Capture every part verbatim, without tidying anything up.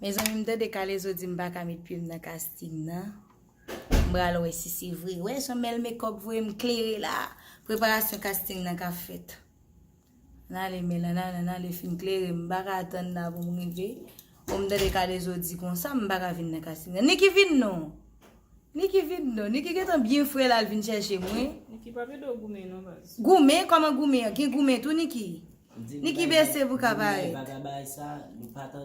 Mezanmi, m tande Kalezo di m pa ka met pye m nan casting nan. M pral wè si se vre. Wè, se yon bèl makeup vre, m klere la. Preparasyon casting nan k ap fèt. N ale, Mel, n ale, n ale fin klere. M pa ka tann la pou m rive. Ou m tande Kalezo di konsa, m pa ka vin nan casting nan. Niki vin non. Niki vin non. Niki gentan byen fre la, l vin chèche mwen. Niki pa vle do goumen non, baz. Goumen? Kòman goumen an? Gen goumen tou, Niki? Niki bese pou ka parèt.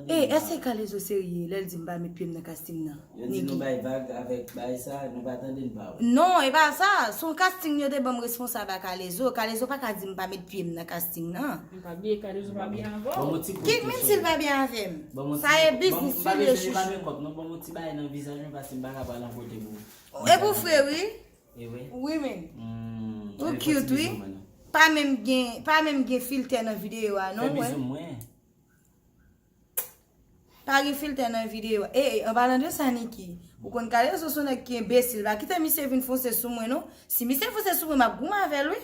E, èske Kalezo serye lè l di m pa met pye m nan casting nan? Yo di nou bay vag avèk bagay sa, nou pa tande n pa wè. Non, e pa sa. Se yon casting yo te ban m responsab a Kalezo. Kalezo pa ka di m pa met pye m nan casting nan. M pa bliye Kalezo pa byen avè w. Ki, menm si l pa byen avè m. Sa e biznis li, li e chouchou. Ban m yon ti bagay nan vizaj mwen paske m pa ka pale nan kote pou. E pou fre, wi. E vre? Wi, men. Ou cute, wi. Pa menm gen, pa menm gen filtè nan videyo a, non, wè. Fè bizou mwen. Pa gen filtè nan videyo a. E, e, an palan de sa, Niki, ou konn Kalezo se yon nèg ki enbesil. Pa kite misye vin fonse sou mwen, non. Si misye fonse sou mwen, m ap goumen avè l, wi.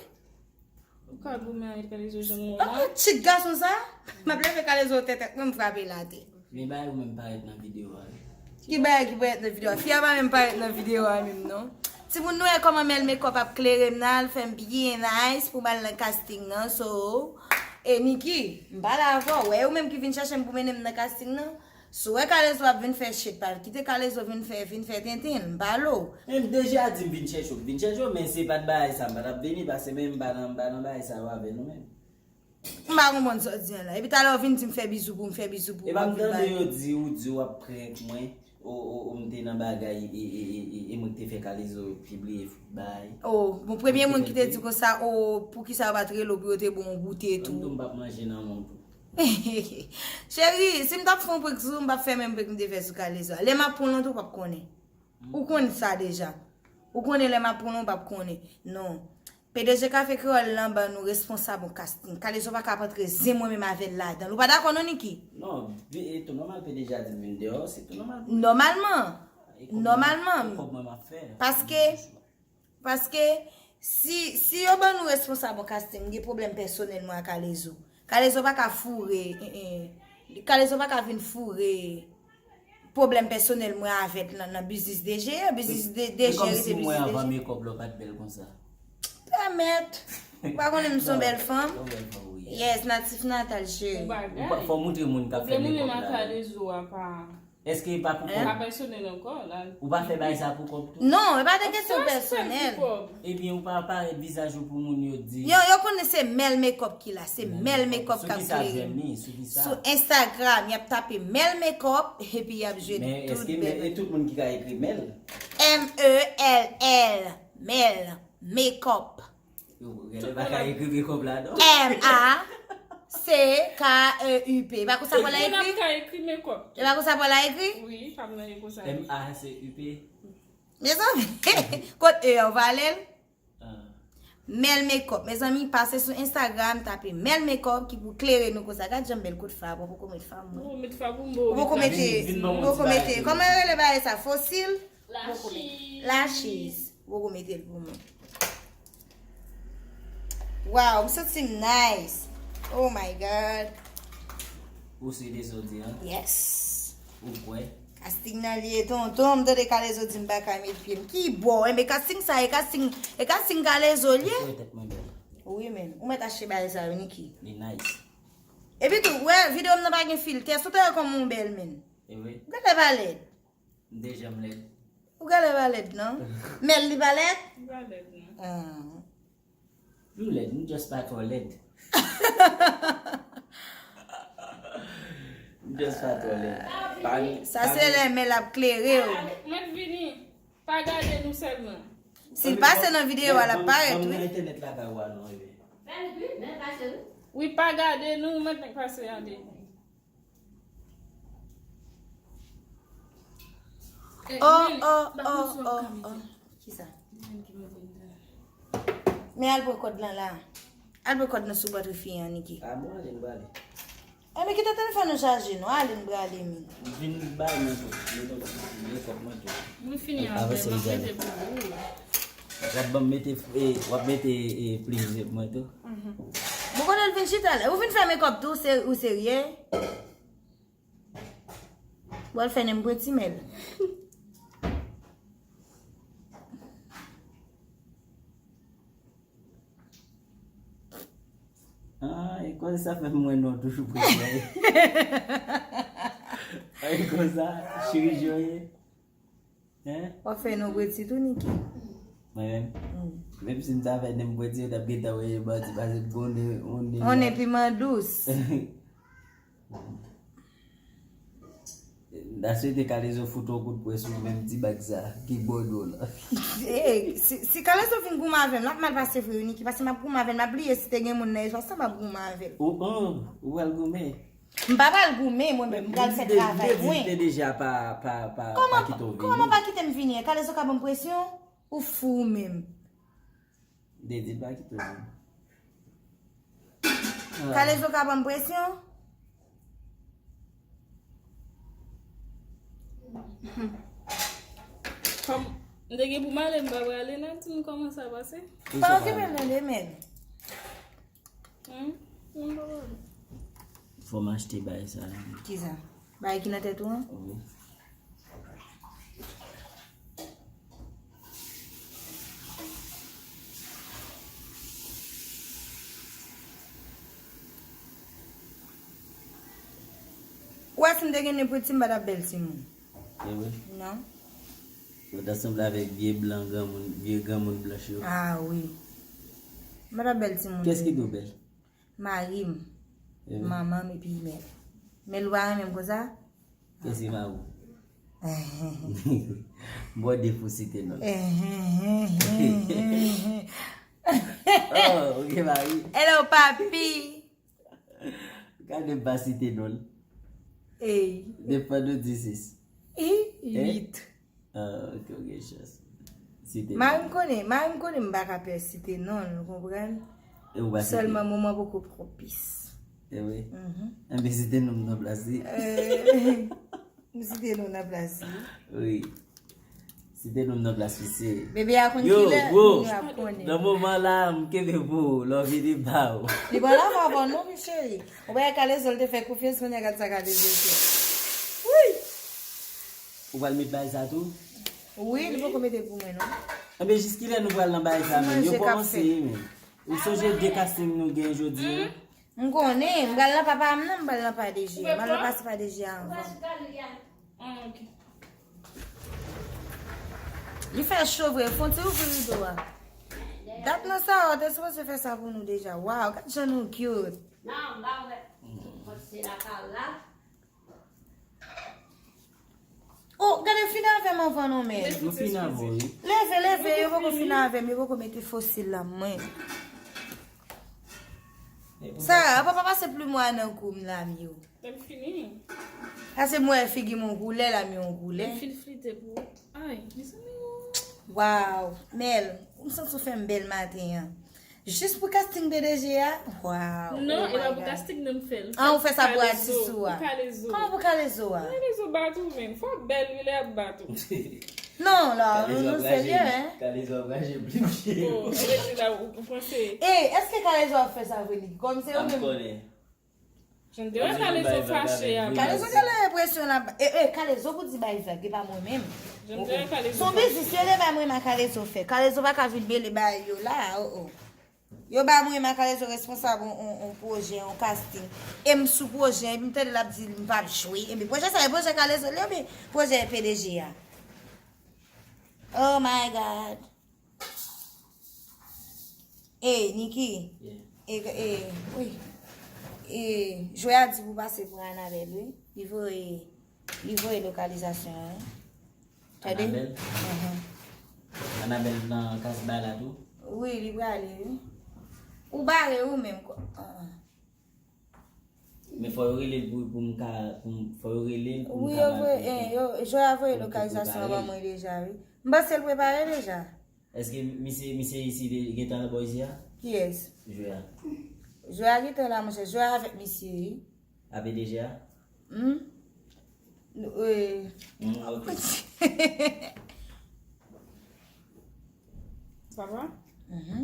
Ou ka goumen avèk Kalezo jan ou la. Oh, chit gason sa. M ap leve Kalezo tèt mwen, m frape l atè. Men bagay ou menm parèt nan videyo a, wi. Ki bagay ki parèt nan videyo a? Fi a pa menm parèt nan videyo a menm, non. Timoun, nou wè kòman Mel Makeup ap klere m nan, l fè m byen nice pou m al nan casting nan. So, e Niki, m pale avè w. Wè, ou menm ki vin chèche m pou mennen m nan casting nan. Si w wè Kalezo ap vin fè shit, pa kite Kalezo vin fè, vin fè tenten, m pale w. Men m deja di m vin chèche w, vin chèche w, men se pa t bagay sa, m pa t ap vini, paske menm m pa nan, m pa nan bagay sa yo avè nou menm. M pa konprann sa w di an la. Epi talè w vin di m fè bizou pou m, fè bizou pou ou, w ap vin bay. E pa m tande yo di, ou di w ap prank mwen, o, o, o, m te nan bagay, e, e, e, e, e mwen ki te fè Kalezo pibliye bagay. O, bon, premye moun ki te di konsa, o, poukisa yo pa t rele w pou yo te ba w yon goute tou? Mwen tou, m p ap manje nan men w tou. Cheri, si m t ap fè yon prank sou ou, m p ap fè menm prank m te fè sou Kalezo a. Lè m ap pran w lontan, ou p ap konnen. Ou konn sa deja. Ou konnen lè m ap pran w, ou p ap konnen. Non. P D G Kafe Kreyòl lan ban nou responsab yon casting. Kalezo pa ka ap antre zen mwen menm avè l ladan l. Ou pa dakò non, Niki? Non, e tou nòmal P D G a di m vin deyò, se tou nòmal. Nòmalman. Nòmalman. E kòb mwen m ap fè. Paske, paske si, si yo ban nou responsab yon casting, m gen pwoblèm pèsonèl mwen ak Kalezo. Kalezo pa ka foure, eh, eh. Kalezo pa ka vin foure pwoblèm pèsonèl mwen avè l nan, nan biznis D G a. Biznis D G a rete biznis D G. Se kòmsi mwen anvan makeup la w pa t bèl konsa. Pèmèt. Ou pa konnen m se yon bèl fanm? Yon bèl fanm, wi. Yes, natif natal, cheri. Ou pa, fò w montre moun k ap fè makeup la. Pwoblèm ou menm ak Kalezo a pa Èske e pa pou kòb? Pa pèsonèl ankò la. Ou pa fè bagay sa pou kòb tou? Non, e pa de kesyon pèsonèl. Ebyen, ou pa parèt vizaj ou pou moun yo di. Yo, yo konnen se Mel Makeup ki la, se Mel Makeup k ap klere. Sou ki sa, Jeremy? Sou ki sa? Sou Instagram, y ap tape Mel Makeup, epi y ap jwenn tout bèl. Men èske e tout moun ki ka ekri Mel? M E L L, Mel Makeup. Yo, genlè pa ka ekri makeup la, non. M A C K E U P. E pa konsa pou la ekri? Tout moun ap ka ekri makeup. E pa konsa pou la ekri? Wi, pa m nan ekri sa. M A C U P. Mezanmi, kot E a, ou vale l? Mel Makeup. Mezanmi, pase sou Instagram, tape Mel Makeup ki pou klere nou konsa. Gad jan m bèl kout fa, ou poko met fa pou mwen. Ou poko mete, ou poko mete, kòman yo rele bagay sa? Fosil? Lachiz. Lachiz. Ou poko mete l pou mwen. Wow, m santi m nice. Oh my God. Ou si de sa w di an? Yes. Ou kwè? Casting nan li ye tonton, m tande Kalezo di m pa ka met pye m. Ki bò? Enben casting sa, e casting, e casting Kalezo li ye? Ou kwè tèt mwen bèl? Wi, men. Ou mèt achte bagay sa yo, Niki. Li nice. Epi tou, wè, videyo m nan pa gen filtè. Si w te wè kòman w bèl, men. E vre? Gade pa lèd. M te janm lèd. Ou genlè pa lèd, non? Mel li pa lèd? Li pa lèd, non. Ah. M lèd, m just pa twò lèd. M just pa twò lèd. Pa, sa pa se lè Mel ap klere w. Mèt vini. Pa gade nou sèlman. Si l pase nan videyo a, l ap parèt, wi. Ban m nan entènèt lakay ou a non, ebyen. Wi, pa gade nou, mèt nèg pase gade. Oh, oh, oh, oh, oh. Kisa? Men al pran kòd lan la. Al pran kòd lan sou bòt wi fi an, Niki. A bon, ale, m prale. Enben, kite telefòn ou chaje, non. Ale, m prale, men. Vin bay mwen tou. Mwen tou, mwen tou. Mwen fini avè l, m ap mete pou ou. W ap ban m mete, e, w ap mete, e, plis pou mwen tou. Bon, kote l vin chita la? Ou vin fè makeup tou, se, ou serye? W al fè nenm pwenti mèl. Ah, e konsa sa fè m wè non toujou pwenti a ye. Ay konsa, chirurgien ye. Hein? W ap fè non pwenti tou, Niki? Mwen menm? Mm. Menm si m ta fè nenm pwenti, yo t ap gentan wè yon bandi pase m konnen, on ne. On ne piman dous. N ta swete Kalezo fout yon kout pwen sou menm ti bag sa ki bò do la. Eh, si, si Kalezo vin goumen avè m, l ap mal pase vre wi, Niki, paske m ap goumen avè l, m ap bliye si te gen moun nan espas la, m ap goumen avè l. Ou, oh, ou pral goumen? M pa pral goumen, mwen menm, m pral fè travay mwen. Li te deja pa, pa, pa, pa kite w vini. Kòman pa kite m vini? Kalezo ka ban m presyon? Ou fou ou menm? Dedye pa kite w. Kalezo ka ban m presyon? Kòm m te gen pou m ale, m pa prale, n ap di m kòman sa pase. Pa okipe l tande, men. Fò m achte bay sa. Kisa? Bay ki nan tèt ou an? Wi. Ou wè si m te gen nenpwen ti m pa t ap bèl timoun. E vre? Non. Ou ta sanble avèk vye blan granmoun, vye granmoun blanch yo. Ah wi. M pa t ap bèl timoun. Kiyès ki di w bèl? Mari m, manman m epi Mèl. Mèl ou pa renmen m konsa? Kiyès ki mari w? M ba w defo site non l. Oh, ou gen mari? Hello, papi! Gade m pa site non l. Ey. Depann ou di sis. Ih, uit. Ah, ok, ou gen chans. Site non l. Mari m konnen, mari m konnen m pa ka pè site non l, ou konprann? E ou pa site? Sèlman moman poko pwopis. E vre? Enben site non m nan plas li. M site non nan plas li. Wi. Site non m nan plas li se. Bebe a konn kilè moun yo ap konnen. Nan moman la, m kenbe pou ou, lè w vini ba ou. Li pran lav avan non, wi cheri. Ou pa wè Kalezo l te fè konfyans, kounye a gad sa Kalezo fè. Wouy! Ou pral met bagay sa tou? Wi, li poko mete pou mwen non. Enben jis kilè nou pral nan bagay sa menm? Yo kòmanse wi menm. Ou sonje de casting nou gen jodi an? M konnen, m pral nan pa pa m nan, m pral nan pa DG a. M al nan pase pa DG a anvan. Ah, ok. Li fè cho vre, fon ti ouvri rido a. Dat nan sa, ou te sipoze fè sa pou nou deja. Waw, gad jan nou cute. Non, m pa wè. Mwen se la pa la. Oh, gade, fin avè m anvan non, men. Nou fin avè w, wi. Leve, leve, yo poko fin avè m, yo poko mete fosil la mwen. Sa, papa pase plim ou a nan kou m, lami yo. Lè m fini. Pase m wè figi m yon koulè, lami yon koulè. M fin flite pou ou. Ay, mezanmi. Waw, Mèl, m santi w fè m bèl maten an. Jis pou casting de DG a? Waw. Non, e pa pou casting non m fè l. Ah, ou fè sa pou atis ou a. Pou Kalezo. Kòman pou Kalezo a? Kalezo bat ou menm. Fò w bèl wi lè y ap bat ou. Non, la, nou serye, hein? Kalezo ap raje plim che. Oh, e rete la ou panse. E, èske Kalezo ap fè sa vre li? Kòm se ou menm. Jan m te wè Kalezo fache a. Kalezo genlè enpresyon l ap, e, e, Kalezo pou di bay vag, e pa mwen menm. Jan m te wè Kalezo fache. Se yon biznis yo te bay mwen a Kalezo fè. Kalezo pa ka vin mele bagay yo la, oh, oh. Yo ba mwen a Kalezo responsab on, on, on pwojè, on casting. E m sou pwojè, epi m tande l ap di m p ap jwe. Epi pwojè sa, e pwojè Kalezo li oubyen pwojè PDG a? Oh my God. Ey, Niki. E, e, wi. E, Joya di pou pase pran Anabel, wi. Li voye, li voye lokalizasyon an, wi. Tande? Anabel? Enhen. Anabel nan kas bay la tou? Wi, li prale, wi. Ou bare ou menm, kwa. An, an. Men fò yo rele l pou, pou m ka, pou m, fò yo rele l pou m ka ba l kote. Wi, yo voye, yo, Joya voye lokalizasyon an ban mwen deja, wi. M panse l prepare deja. Èske misye, misye isi gentan la bò isi a? Kiyès? Joya. Joya gentan la, monchè. Joya avèk misye, wi. A PDG a? Hmm? Wi. Hmm, ok. Sa va? Mhm.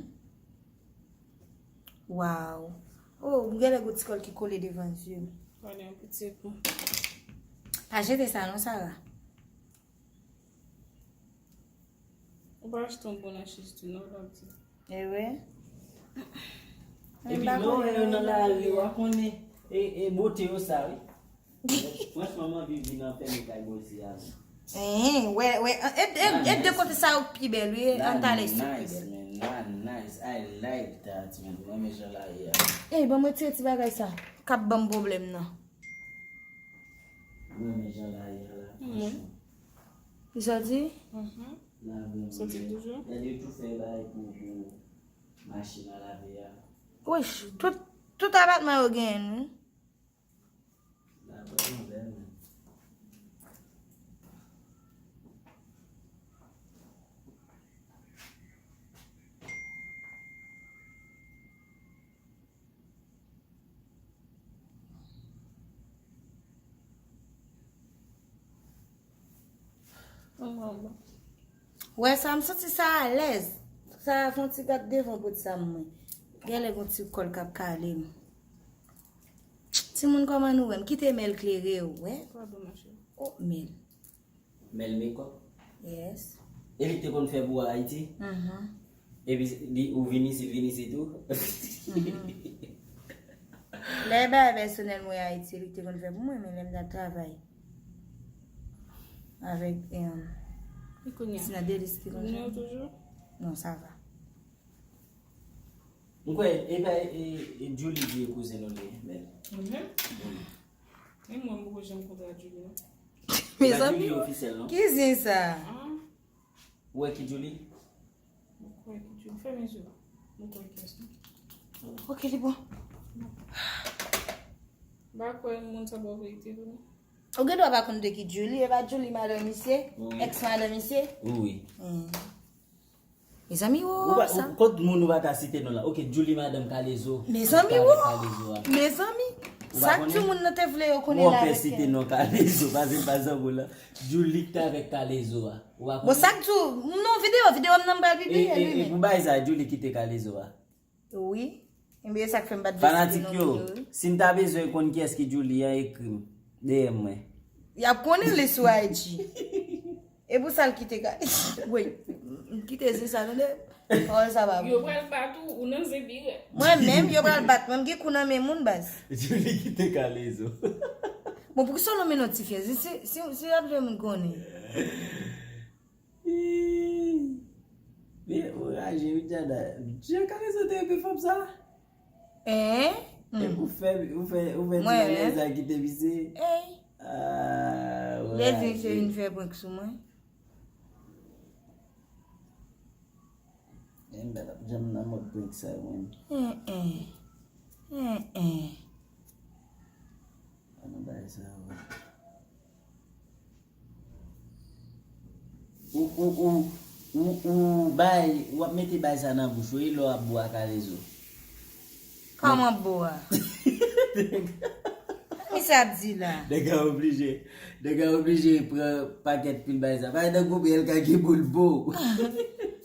Waw. Oh, m genlè gon ti kòl ki kole devan zye m. Gade yon piti kou. Pa jete sa non, Sarah. Ou pa achte yon bon nan H S T non, w ap di. E vre? Epi lè w wè yo nan lari, w a konnen e, e bote yo sa, wi. Franchman, m anvi vin anfèmen kay Mozi a. Hein, wè, wè, e, e, e, de kote sa yo pi bèl, wi, an talè si pi bèl. Man, nice, I like that, man. Mwen renmen jan la ye a. Ey, ban m retire ti bagay sa k ap ban m pwoblèm nan. Mwen renmen jan la ye a la, franchman. Ki sa w di? Soti toujou. Gade yo tou fè bagay pou, pou machin a lave a. Wesh, tout, tout apatman yo genyen, wi. La vrèman bèl, men. Wè sa, m santi sa alèz. Sa fè yon ti gad devan bòt sa mwen. Genlè gon ti kòl k ap kale m. Timoun, kòman nou wè m? Kite Mel klere w, wè. O, Mel. Mel mekòp? Yes. E li te konn fè pou Ayiti? Mhm. Epi li, ou vin isit, vin isit tou? Mhm. Lè bagay pèsonèl mwen Ayiti, li te konn fè pou mwen, men lè m t ap travay avèk, em, Tina Delis te konn fè. Non, sa va. M kwè, e pa, e, e Julie di e kouzen nou li ye, men. Mhm. Men mwen, m poko janm kontre ak Julie, non. Mezanmi, ki zen sa? Ou wè ki Julie? M kwè ki Julie. Fèmen je w. M kwè ki sa. Ok, li bon. M pa kwè moun sa ba w verite vre, non. Ou gen dwa pa konn de ki Julie, e pa Julie madanm misye, ex madanm misye? Wi, wi. Hmm. Mezanmi, wo, sa. Kot moun ou pa ka site non la? Ok, Julie madanm Kalezo. Mezanmi, wo. Mezanmi. Sa k timoun nan te vle yo konnen la avèk site non Kalezo, pa se pa zanmi la. Julie ki te avèk Kalezo a. Ou pa konnen? Bon, sa k di w, non, videyo, videyo m nan m pral pibliye li, men. E pou bagay sa, Julie kite Kalezo a. Wi. Ebyen, sa k fè m pa t vle site non moun yo, wi. Fanatik yo, si n ta bezwen konn kiyès ki Julie an, ekri m. D M mwen. Y ap konnen li sou I G. E pou sa l kite ka. Woy, m kite zen sa, tande. Pawòl sa pa bon. Yo pral bat ou, ou nan zen pi rèd. Mwen menm, yo pral bat mwen, m gen kou nan men moun, baz. Julie kite Kalezo. Bon, poukisa w nonmen non ti fi a? Si, si, si, si y ap jwe moun konnen. Ih. Men ou raje wi, Jada. Jan Kalezo te renmen fanm sa. Hein? E ou fè, ou fè, ou fè ti bagay sa kite misye. Ey. Ah, ou raje. Lè di misye vin fè prank sou mwen. Men m pa t ap janm nan mòd prank sa yo, mwen. Hein, hein. Hein, hein. An nan bagay sa yo. Ou, ou, ou, ou, ou bay, w ap mete bay sa nan bouch ou, e lè w ap bo a Kalezo. Kòman bo a? Misye ap di la. Nèg la oblije, nèg la oblije pran pakèt pil bay sa. Pa nan goumen, L K ki pou l bo.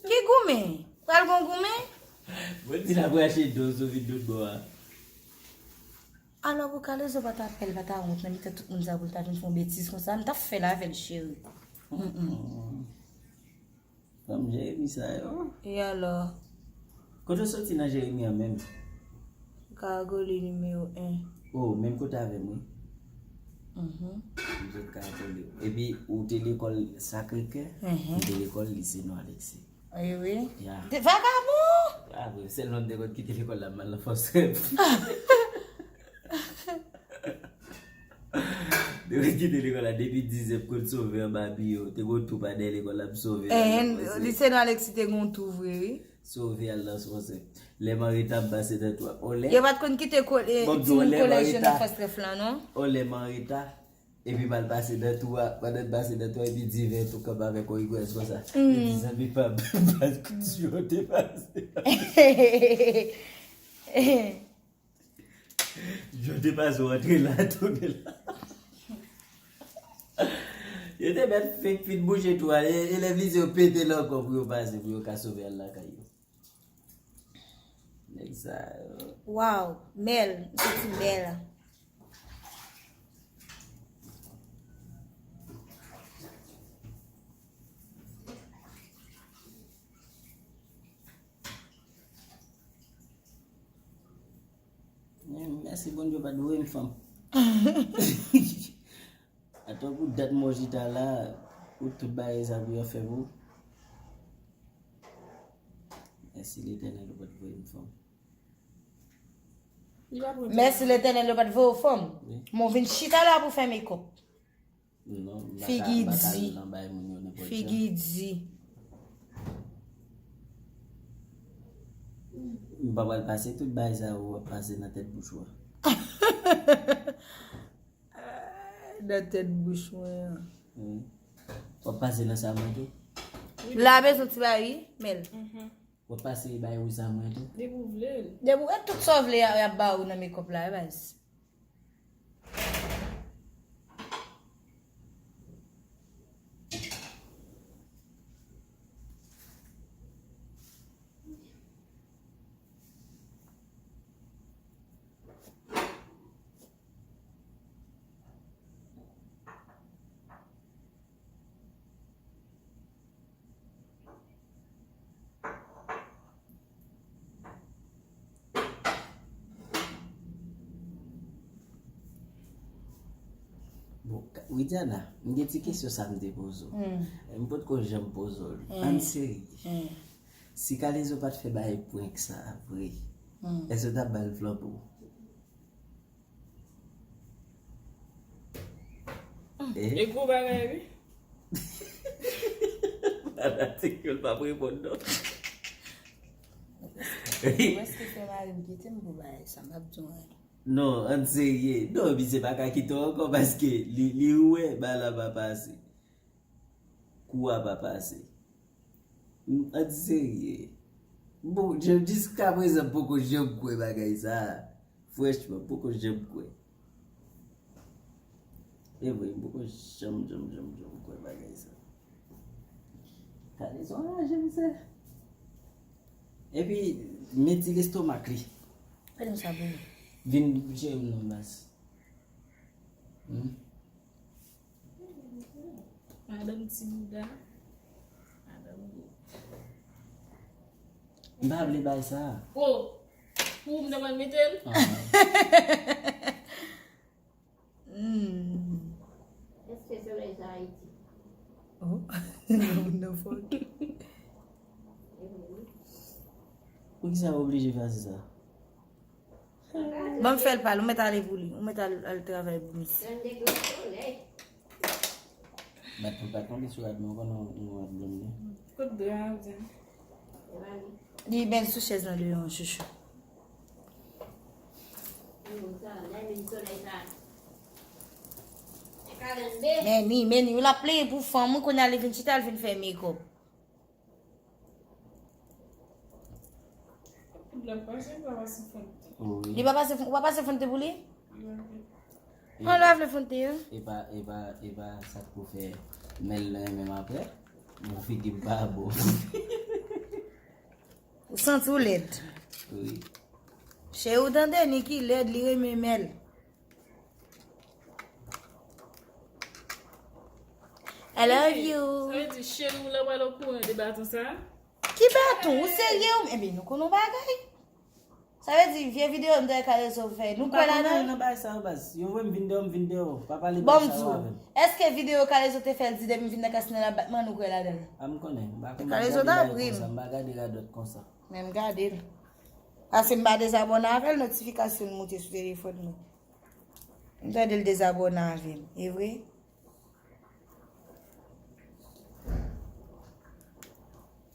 Ki goumen? Pral gon goumen? Mwen di l ap rache do sou vin tout bò a. Alò pou Kalezo pa ta pè, l pa ta wont nan mitan tout moun sa pou l ta vin fè yon betiz konsa, m t ap fè l avè l, cheri. Mm, mm. Fanm Jeremi sa yo. E alò? Kote w soti nan Jeremi an menm? Kagoli nimewo en. Oh, menm kote avè m, wi. Mhm. M sot Kagoli. Epi, ou te lekòl Sacré-Cœur, mhm, m te lekòl Lycée Noir Alexis. Wi, wi. Ya. De vagabon! Ah, wi, sèl non m te konn kite lekòl la, m al nan Fòs Rèv. Depi kite lekòl la, depi dizè, m konn sove anba biwo. Te gon twou pa dèyè lekòl la, m sove. Eh, Lycée Noir Alexis te gon twou vre, wi. Sove al nan Fòs Rèv. Lè m anreta, m pase nan twou a. Olè. Yo pa t konn kite ko-, eh, timoun kolèj yo nan Fòs Rèv la, non? Olè m anreta. Epi m al pase nan twou a, pandan m pase nan twou a, epi diven tou kanpe avèk yon rigwès konsa. Li di, zanmi pa m, pa kout yo te pase. Yo te pase, w antre la, tounen la. Yo te mèt fenk fin bouje twou a, e, elèv lise yo pete l ankò pou yo pase, pou yo ka sove al lakay yo. Nèg sa yo. Waw, Mel, m santi Mel. Si Bondye pa t voye m fanm. Atankou dat mò chita la, ou tout bagay sa pou yo fè pou ou. Mèsi Letènèl ou pa t voye m fanm. Li pa pou Mèsi Letènèl yo pa t voye w fanm. Wi. Men w vin chita la pou fè mekòp. Non, m pa ka, Figi m pa ka di. Al nan bay moun yo nenpòt jan. Figi di. M pa pral pase tout bagay sa yo w ap pase nan tèt bouch ou a. Nan tèt bouch mwen an. Wi. W ap pase nan sa mwen tou. La bezwen ti bagay, wi, men. W ap pase bay ou sa mwen tou. Depi w vle l. Depi w, e tout sa w vle, y a, y ap ba ou nan mekòp la, wi, baz. Bon, ka- Widiana, m gen ti kesyon sa m te poze w. M potko janm poze w li. Ann serye. Si Kalezo pa t fè bay prank sa vre, èske w t ap ba l flanbo? Eh? E gwo bagay, wi. Fanatik yo, l p ap reponn, non. Ou èske fè mari m kite m pou bagay sa, m ap di w anyen. Non, ann serye. Non, misye pa ka kite w ankò paske li, li wè bagay la pa pase. Kou a pa pase. Ann serye. Bon, j- jiskaprezan m poko janm kwè bagay sa a. Franchman, m poko janm kwè. E vre, m poko janm, janm, janm, janm kwè bagay sa. Kalezo anraje, mesye. Epi, men ti lestomak li. Gade m sa pou ou. Vin jere m non, baz. Hmm? Madanm ti bouda. Madanm gwo. M pa vle bay sa. Oh! Pou m te konn mete l? Ah. Hmm. Èske solèy sa Ayiti? Oh. Non, non, fòk. Poukisa w oblije fè sa? Ban m fè l pa l, ou mèt ale pou li, ou mèt al, al travay pou misye. Bat pou l pa tonbe sou rad mwen, ou konnen yon rad blonde. Kot dra a, Zen? Li bèl sou chèz lan deyò an, chouchou. Men ni, men ni, ou l ap plenyen pou fanm, ou kounye a li vin chita, l vin fè mekòp. Poud la pase, pa pase fon te. Wi. Li pa pase fon, ou pa pase fon te pou li? Wi. An lè w vle fon te yo? E pa, e pa, e pa sa k pou fè men l renmen m apre. Bon, figi m pa bon. Ou santi w lèd. Wi. Cheri, ou tande, Niki lèd, li renmen men l. I love you. Sa vle di cheri w la pral okouran de baton sa? Ki baton? Ou serye ou? Ebyen, nou konn yon bagay. Sa vle di, vye videyo m te wè Kalezo fè, nou kwè ladan l? M pa konn anyen nan bagay sa yo, baz. Yo voye m vin deyò, m vin deyò. Pa pale bagay sa yo avè m. Bon, m di w, èske videyo Kalezo te fè l di depi m vin nan Kasnel ap bat mwen, nou kwè ladan l? A, m konnen. M pa konn, m pa gade bagay konsa, m pa gade radòt konsa. Men m gade l. Paske m pa dezabòne avè l, notifikasyon l moute sou telefòn mwen. M tande l dezabòne avè m, e vre?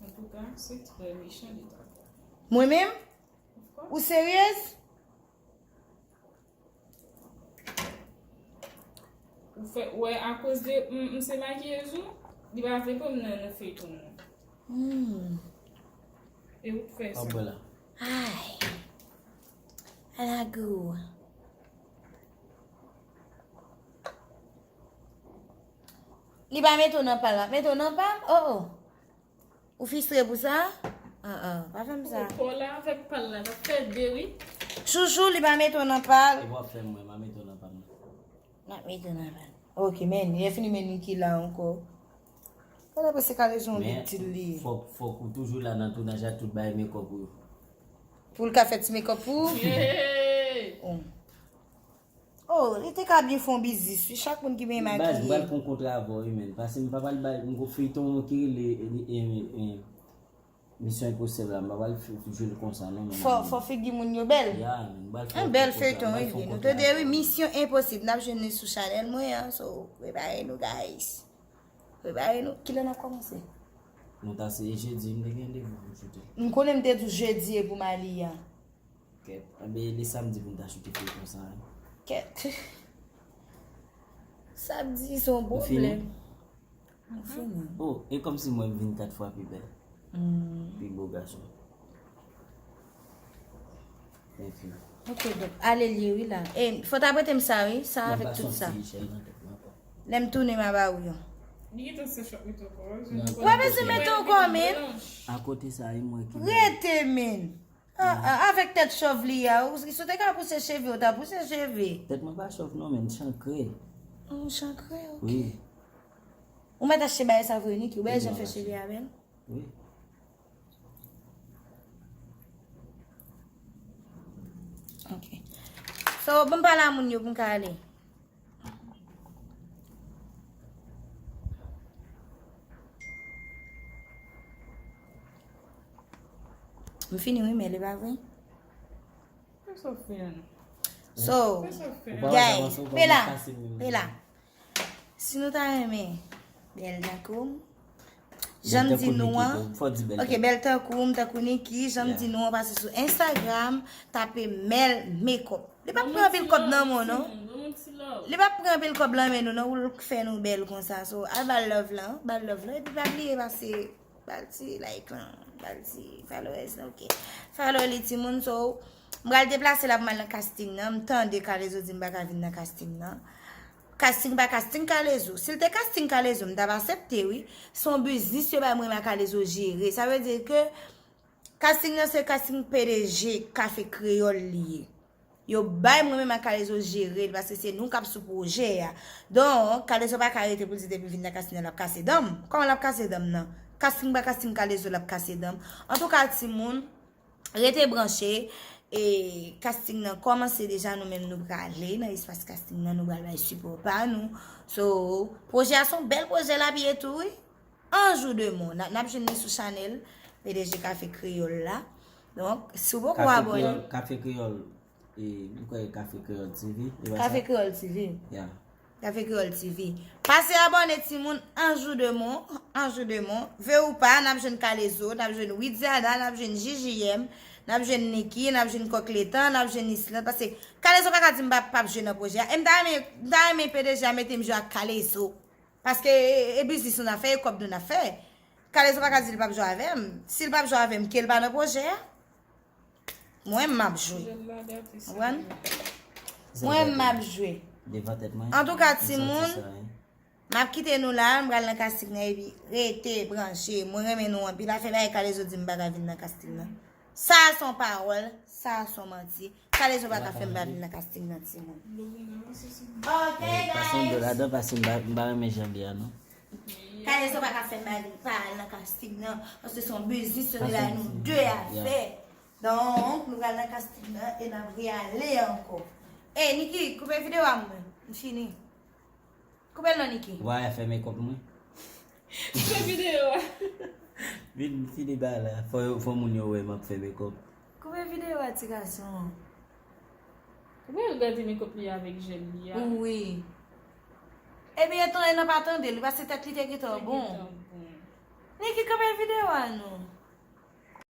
Antouka, se trè mechan de ta part. Mwen menm? Of course. Ou seryez? Ou fè, wè, akoz de m, m se makiyèz ou, li pa vle pran m nan, nan feyton nan. Hmm. E ou k fè sa. Ay. Ala gou. Li pa mete w nan pa l, l ap mete w nan pa m? Oh, oh. Ou fistre pou sa? Ah, ah, pa fè m sa. Kò la avèk pa l la, t ap fè de wi. Chouchou, li pa mete w nan pa l. E w ap fè m, mwen, m a mete w nan pa m. M ap mete w nan pa l. Ok, men, lè fini men Niki la ankò. Fò l ap se Kalezo yon big deal li ye. Fòk, fòk ou toujou la nan tounaj ak tout bagay mekòp ou yo. Pou l ka fè ti mekòp pou ou? Yeah. Oh. Oh, li te ka byen fè yon biznis wi, chak moun ki byen makiye. Baz, m pral pran kontra avè w wi, men. Pase m pa pral bay yon feyton ki rele Misyon Enposib la, m pa pral jwe l konsa non, men. Fò, fò figi moun yo bèl. Ya, men, m pral fè yon bèl feyton wi. Nou tande wi, Misyon Enposib, n ap jwenn li sou chanèl mwen an, so prepare nou guys. Prepare nou. Kilè n ap kòmanse? Nou ta se jedi, m te gen randevou pou m choute. M konnen m te di w jedi e pou m ale a. Kèt. Anben, li samdi pou m ta choute feyton sa. Kèt. Samdi se yon pwoblèm. Ou fini? Oh, e kòmsi mwen m vin kat fwa pi bèl. Pi bo gason. Enfim. Ok, donk, ale l ye wi la. E, fò ta prete m sa wi, sa avèk tout sa. Lè m tounen m a ba ou yo. Li gentan se chòk mete ankò. Ou pa bezwen mete ankò, men. Akote sa, e mwen ki. Rete, men. Ah, ah, avèk tèt chòv li a, ou, si w te ka pouse cheve, ou ta pouse cheve. Tèt mwen pa chòv non, men chankre. Oh, chankre, ok. Wi. Ou mèt achte bagay sa vre, Niki? Ou bèl jan fè cheve a bèl? Wi. Ok. So, bon, m pale a moun yo pou m ka ale. M fini wi, men li pa vre. Fè sa w fè a non. So, guys, Bella, Bella. Si nou ta renmen bèl tankou m, jan m di nou an, ok, bèl tankou m, tankou Niki, jan m di nou an, pase sou Instagram, tape Mel Makeup. Li p ap pran anpil kòb nan men w non. Li p ap pran anpil kòb nan men nou non, pou l fè nou bèl konsa. So, al ba l love lan, ba l love lan, epi pa bliye pase ba l ti like lan, ba l ti followers lan, ok. Follow li timoun, so, m pral deplase la pou m al nan casting nan, m tande Kalezo di m pa ka vin nan casting nan. Casting pa casting Kalezo. Si l te casting Kalezo, m t ap aksepte wi. Se yon biznis yo bay mwen a Kalezo jere. Sa vle di ke casting nan se casting P D G Kafe Kreyòl li ye. Yo bay mwen menm ak Kalezo jere l, paske se nou k ap sou pwojè a. Donk, Kalezo pa ka rete pou l di depi l vin nan casting nan l ap kase dan m. Kòman l ap kase dan m nan? Casting pa casting Kalezo l ap kase dan m. Antouka, timoun, rete branche. E casting nan kòmanse deja, nou menm nou prale nan espas casting nan, nou pral bay sipò pa nou. So, pwojè a se yon bèl pwojè l ap ye tou wi. Anjou de Mò. N ap, n ap jwenn li sou chanèl P D G Kafe Kreyòl la. Donk, si w poko abòne. Kafe Kreyòl, Kafe Kreyòl, e, m kwè Kafe Kreyòl T V, e pa sa? Kafe Kreyòl T V. Ya. Kafe Kreyòl T V. Pase abòne timoun, Anjou de Mò, Anjou de Mò. Vle ou pa, n ap jwenn Kalezo, n ap jwenn Widiana, n ap jwenn J J M, n ap jwenn Niki, n ap jwenn Kòk Letan, n ap jwenn Island. Paske Kalezo pa ka di m pa, p ap jwe nan pwojè a. E m ta renmen, m ta renmen P D G a mete m jwe ak Kalezo. Paske e, e biznis nou n ap fè, e kòb nou n ap fè. Kalezo pa ka di l p ap jwe avè m. Si l p ap jwe avè m, ke l pa nan pwojè a. Mwen, m ap jwe. Konprann? Mwen, m ap jwe. Antouka, timoun, m ap kite nou la, m pral nan casting nan, epi rete branche. Mwen renmen nou anpil. Afè bagay Kalezo di m pa ka vin nan casting nan. Sa a se yon pawòl, sa a se yon manti. Kalezo pa ka fè m pa vin nan casting nan, timoun. Ok, guys. Pase yon do ladan, pase m pa, m pa renmen jan li a, non. Kalezo pa ka fè m pa vin, pa al nan casting nan, paske se yon biznis yo te bay nou de a fè. Donk, nou pral nan casting nan e n ap reyale ankò. Ey, Niki, koupe videyo a mwen. M fini. Koupe l non, Niki. Ou pa fè makeup mwen? Koupe videyo a. Vin fini ba la. Fò, fò moun yo wè m ap fè makeup. Koupe videyo a, ti gason. Ou pral gade makeup li avèk jèl li a. Wi. Ebyen, etan e nan pa tande, li pase tèt li te gentan bon. Niki, koupe videyo a non.